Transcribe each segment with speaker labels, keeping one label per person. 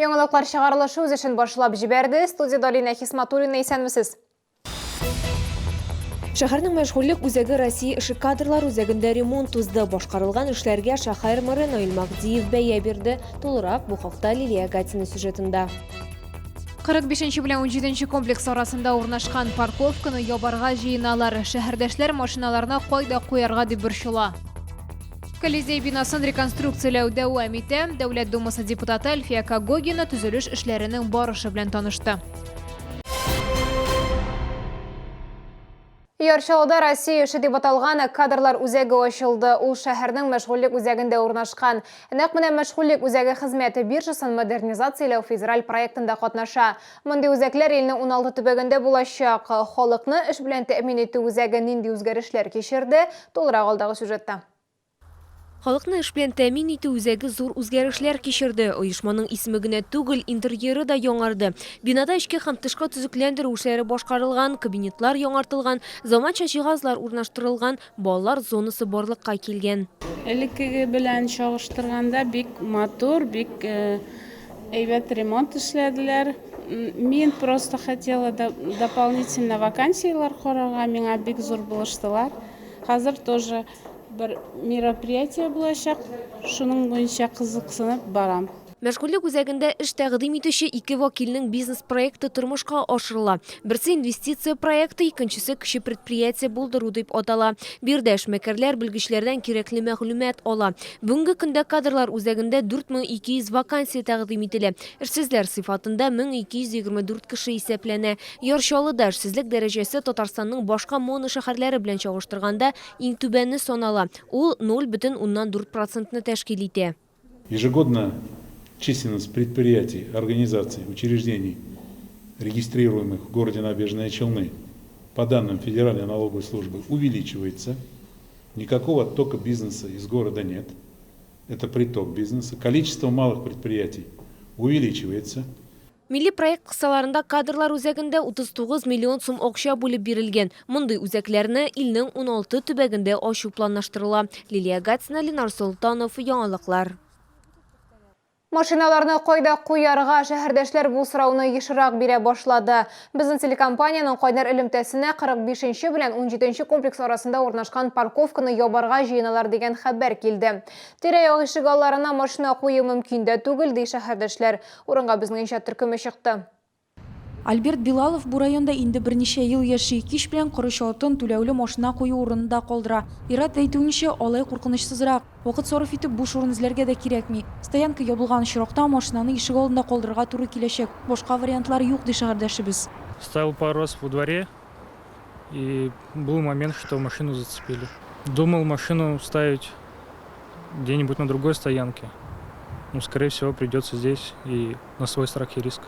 Speaker 1: Яңалыклар чыгарылышы үз эшен башлап җибәрде. Студиядә Алинә Хисматуллина, исәнмесез.
Speaker 2: Шәһәрнең мәшгульлек үзәге Россия эше кадрлар үзәгендә ремонт узды. Башкарылган эшләргә шәһәр мэры Наил Мәһдиев бәя бирде. Тулырак бу хакта Лилия Гатина сюжетында.
Speaker 1: 45 белән 17 комплекс арасында урнашкан парковканы ябарга җыеналар. Шәһәрдәшләр машиналарны кайда куярга дип борчыла. Колизей бинасын реконструкцияләү дәвам итә. Дәүләт Думасы депутаты Әлфия Когогина төзелеш эшләренең барышы белән танышты. Яр Чаллыда Россия эше дип аталган кадрлар үзәге ачылды. Ул шәһәрнең мәшгульлек үзәгендә урнашкан. Нәкъ менә мәшгульлек үзәге хезмәт биржасын модернизацияләү федераль проектында катнаша. Мондый үзәкләр илнең 16 төбәгендә булачак. Халыкны эш белән тәэмин итү үзәге нинди үзгәрешләр кичерде, тулырак алдагы сюжетта.
Speaker 2: Халыкны эш белән тәэмин итү үзәге зур үзгәрешләр кичерде. Оешманың исеме генә түгел, интерьеры да яңарды. Бинада эчке һәм тышкы төзекләндерү эшләре башкарылган, кабинетлар яңартылган, заманча җиһазлар урнаштырылган, балалар зонасы барлыкка килгән.
Speaker 3: Элеккеге белән чагыштырганда бик матур, бик әйбәт ремонт эшләделәр. Мин просто хотела дополнительно вакансияләр карарга, миңа бик зур булыштылар. Хәзер тоже Бер мероприятие булачак, шуның буенча кызыксынып барам.
Speaker 2: Мәшгульлек үзәгендә эш тәкъдим итүче ике вәкилнең бизнес-проекты тормышка ашырыла. Берсе инвестиция проекты, икенчесе кече предприятие булдыру дип атала. Биредә эшмәкәрләр белгечләрдән кирәкле мәгълүмат ала. Бүгенге көндә кадрлар үзәгендә 4200 вакансия тәкъдим ителә. Эшсезләр сыйфатында 1224 кеше исәпләнә. Яр Чаллыда эшсезлек дәрәҗәсе Татарстанның башка моношәһәрләре белән чагыштырганда Иң түбәне санала, ул 0,4 процентны тәшкил итә.
Speaker 4: Ежегодно численность предприятий, организаций, учреждений, регистрируемых в городе Набережные Челны, по данным Федеральной налоговой службы, увеличивается. Никакого оттока бизнеса из города нет. Это приток бизнеса. Количество малых предприятий увеличивается.
Speaker 2: Милли проект кысаларында кадрлар үзәгендә 39 миллион сум акча бүлеп бирелгән. Мондый үзәкләрне илнең 16 төбәгендә ачу планлаштырыла. Лилия Гатина, Ленар Солтанов, Яңалыклар.
Speaker 1: Машиналарны кайда куярга, шәһәрдәшләр бу сорауны ешрак бирә башлады. Безнең телекомпаниянең кайнар элемтәсенә 45 нче белән 17 нче комплекс арасында урнашкан парковканы ябарга җыеналар дигән хәбәр килде. Тирә-як ишегалларына машина кую мөмкин дә түгел, ди шәһәрдәшләр. Урынга безнең иҗат төркеме чыкты.
Speaker 5: Альберт Билалов бу районда инде берничә ел яши. Кич белән корыч атын түләүле машина кую урынында калдыра. Ир-ат әйтүенчә, алай куркынычсызрак. Вакыт сарыф итеп, буш урын эзләргә дә кирәкми. Стоянка ябылган очракта, машинаны ишек алдында калдырырга туры киләчәк. Башка вариантлар юк, ди шәһәрдәшебез.
Speaker 6: Ставил пару раз во дворе, и был момент, что машину зацепили. Думал машину ставить где-нибудь на другой стоянке. Но, скорее всего, придется здесь и на свой страх и риск.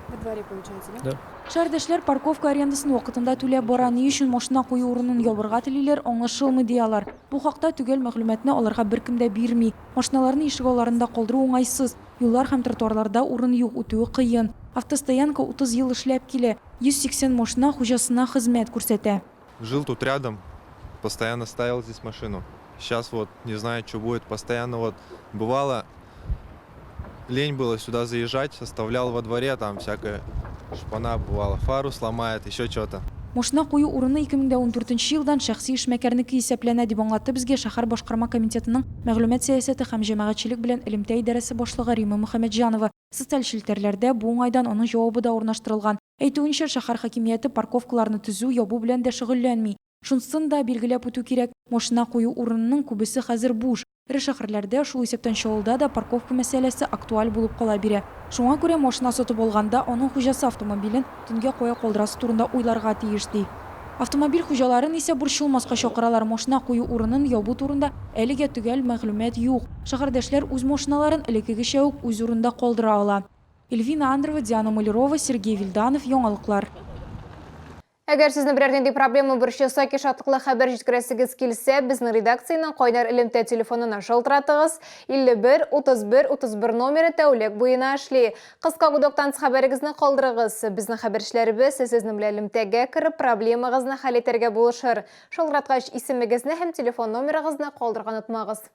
Speaker 1: Во дворе, получается, да?
Speaker 6: Да.
Speaker 5: Шәһәрдәшләр парковка арендасын вакытында түләп бара, ни өчен машина кую урынын ябырга телиләр, аңлашылмый, ди алар. Бу хакта төгәл мәгълүматны аларга беркем дә бирми. Машиналарны ишегалларында калдыру уңайсыз, юллар һәм тротуарларда урын юк, үтүе кыен. Автостоянка 30 ел эшләп килә, 180 машина хуҗасына хезмәт күрсәтә.
Speaker 7: Жил тут рядом, постоянно ставил здесь машину. Сейчас вот не знаю, что будет. Постоянно вот бывало, лень было сюда заезжать, оставлял во дворе, там всякая шпана бывала, фару сломает, еще что-то.
Speaker 5: Машина кую урыны 2014 елдан шәхси эшмәкәрнеке исәпләнә, дип аңлатты безгә шәһәр башкарма комитетының мәгълүмат сәясәте һәм җәмәгатьчелек белән элемтә идарәсе башлыгы Римма Мөхәммәтҗанова. Социаль челтәрләрдә бу уңайдан аның җавабы да урнаштырылган. Әйтүенчә, шәһәр хакимияте парковкаларны төзү, ябу белән дә шөгыльләнми. Шунысын да билгеләп үтү кирәк, машина кую урынының күбесе хәзер буш. Эре шәһәрләрдә, шул исәптән Чаллыда да парковка мәсьәләсе актуаль булып кала бирә. Шуңа күрә машина сатып алганда аның хуҗасы автомобилен төнгә кая калдырасы турында уйларга тиеш, ди. Автомобиль хуҗаларын исә борчылмаска чакыралар, машина кую урынын ябу турында әлегә төгәл мәгълүмат юк. Шәһәрдәшләр үз машиналарын элеккегечә үк үз урынында калдыра ала. Эльвина Андрова, Диана Малярова, Сергей Вильданов, Яңалыклар.
Speaker 1: Әгәр сезне берәр нинди проблема борчыса, яки шатлыклы хәбәр җиткерәсегез килсә, безнең редакциянең кайнар элемтә телефонына шалтыратыгыз. 51 31 31 номеры тәүлек буена эшли. Кыска гудоктан хәбәрегезне калдырыгыз. Безнең хәбәрчеләребез сезнең белән элемтәгә кереп, проблемагызны хәл итәргә булышыр. Шалтыраткач, исемегезне һәм телефон номерыгызны калдырырга онытмагыз.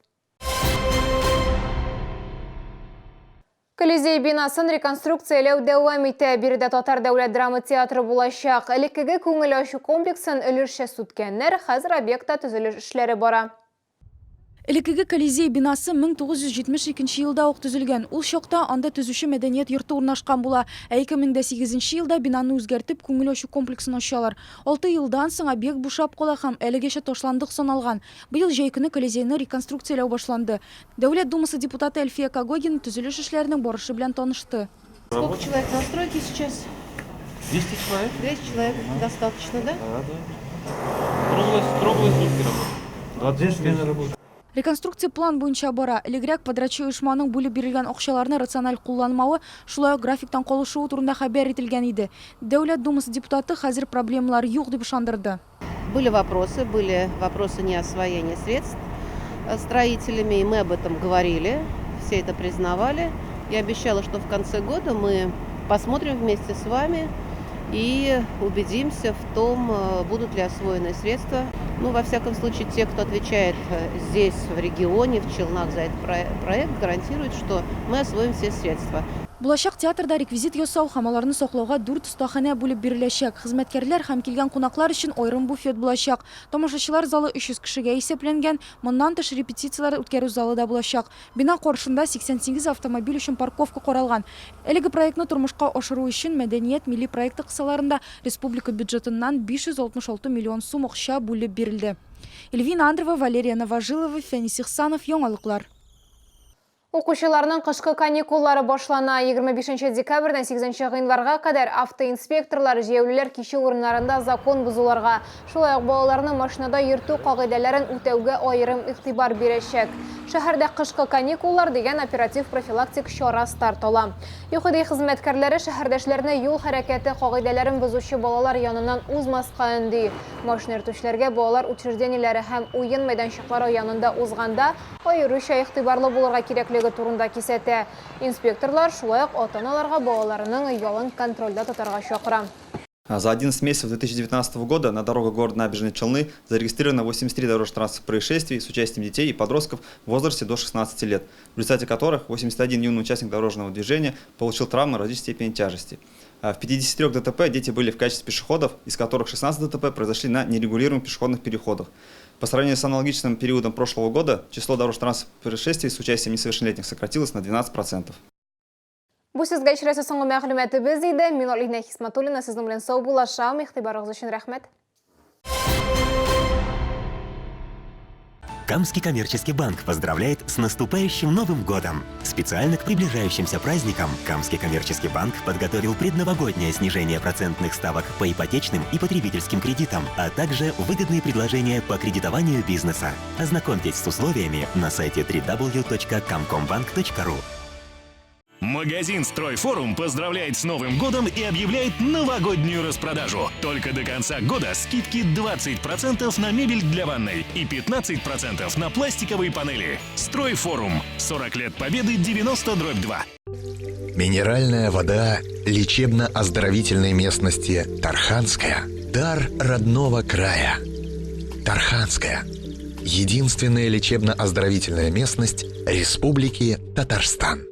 Speaker 1: Колизей бинасын реконструкцияләү дәвам итә. Биредә Татар дәүләт драма театры булачак. Элеккеге күңел ачу комплексын өлешчә сүткәннәр, хәзер объектта төзелеш эшләре бара.
Speaker 5: Элеккеге Колизей бинасы 1972 елда ук төзелгән. Ул чакта анда төзүче мәдәният йорты урнашкан була. Ә 2008 елда бинаны үзгәртеп, күңел ачу комплексын ачалар. Алты елдан соң объект бушап кала һәм әлегәчә ташландык саналган. Быел җәй көне Колизейны реконструкцияләү башланды. Дәүләт Думасы депутаты Әлфия Когогина төзелеш эшләренең барышы белән танышты.
Speaker 8: Сколько человек на стройке сейчас?
Speaker 9: 200 человек.
Speaker 8: 200 человек достаточно, да?
Speaker 9: Да, да. Круглые сутки работают. 24 работают.
Speaker 5: Реконструкция план буенча бара. Элегрәк подрядчы оешманың бүлеп бирелгән акчаларны рациональ кулланмавы, шулай ук графиктан калышуы турында хәбәр ителгән иде. Дәүләт Думасы депутаты хәзер проблемалар юк дип ышандырды.
Speaker 8: Были вопросы, были вопросы неосвоения средств строителями, и мы об этом говорили, все это признавали. Я обещала, что в конце года мы посмотрим вместе с вами и убедимся в том, будут ли освоены средства. Ну, во всяком случае, те, кто отвечает здесь, в регионе, в Челнах за этот проект, гарантируют, что мы освоим все средства.
Speaker 5: Булачак театрда реквизит ясау һәм аларны саклауга дүрт остаханә бүлеп биреләчәк. Хезмәткәрләр һәм килгән кунаклар өчен аерым буфет булачак. Тамашачылар залы 300 кешегә исәпләнгән. Моннан тыш, репетицияләр үткәрү залы да булачак. Бина каршында 88 автомобиль өчен парковка каралган. Әлеге проектны тормышка ашыру өчен Мәдәният милли проекты кысаларында республика бюджетыннан 566 миллион сум акча бүлеп бирелде. Эльвина Андрова, Валерия Новожилова, Фәнис Ихсанов, Яңалыклар.
Speaker 1: Укучыларның кышкы каникуллары башлана. 25 декабрьдән 8 гыйнварга кадәр автоинспекторлар җәяүлеләр кичү урыннарында закон бозуларга, шулай ук балаларны машинада йөртү кагыйдәләрен үтәүгә аерым игътибар бирәчәк. Шәһәрдә кышкы каникуллар дигән оператив профилактик чара старт ала. ЮХИДИ хезмәткәрләре шәһәрдәшләрне юл хәрәкәте кагыйдәләрен бозучы балалар яныннан узмаска өнди. Машина йөртүчеләргә балалар учреждениеләре һәм уен мәйданчыклары янында узганда аеруча игътибарлы булырга кирәклеге турында кисәтә. Инспекторлар шулай ук ата-аналарга балаларының ялын контрольдә тотарга чакыра.
Speaker 10: За 11 месяцев 2019 года на дорогах города Набережные Челны зарегистрировано 83 дорожно-транспортных происшествий с участием детей и подростков в возрасте до 16 лет, в результате которых 81 юный участник дорожного движения получил травмы различной степени тяжести. В 53 ДТП дети были в качестве пешеходов, из которых 16 ДТП произошли на нерегулируемых пешеходных переходах. По сравнению с аналогичным периодом прошлого года, число дорожно-транспортных происшествий с участием несовершеннолетних сократилось на 12%.
Speaker 1: Бу сезгә ишетеләсе соңгы мәгълүматыбыз иде. Мин Алинә Хисматуллина сезнең белән саубуллашам. Игътибарыгыз өчен рәхмәт.
Speaker 11: Камский коммерческий банк поздравляет с наступающим Новым годом! Специально к приближающимся праздникам Камский коммерческий банк подготовил предновогоднее снижение процентных ставок по ипотечным и потребительским кредитам, а также выгодные предложения по кредитованию бизнеса. Ознакомьтесь с условиями на сайте www.kamcombank.ru.
Speaker 12: Магазин «Стройфорум» поздравляет с Новым годом и объявляет новогоднюю распродажу. Только до конца года скидки 20% на мебель для ванной и 15% на пластиковые панели. «Стройфорум». 40 лет победы 90/2.
Speaker 13: Минеральная вода лечебно-оздоровительной местности Тарханская. Дар родного края. Тарханская. Единственная лечебно-оздоровительная местность Республики Татарстан.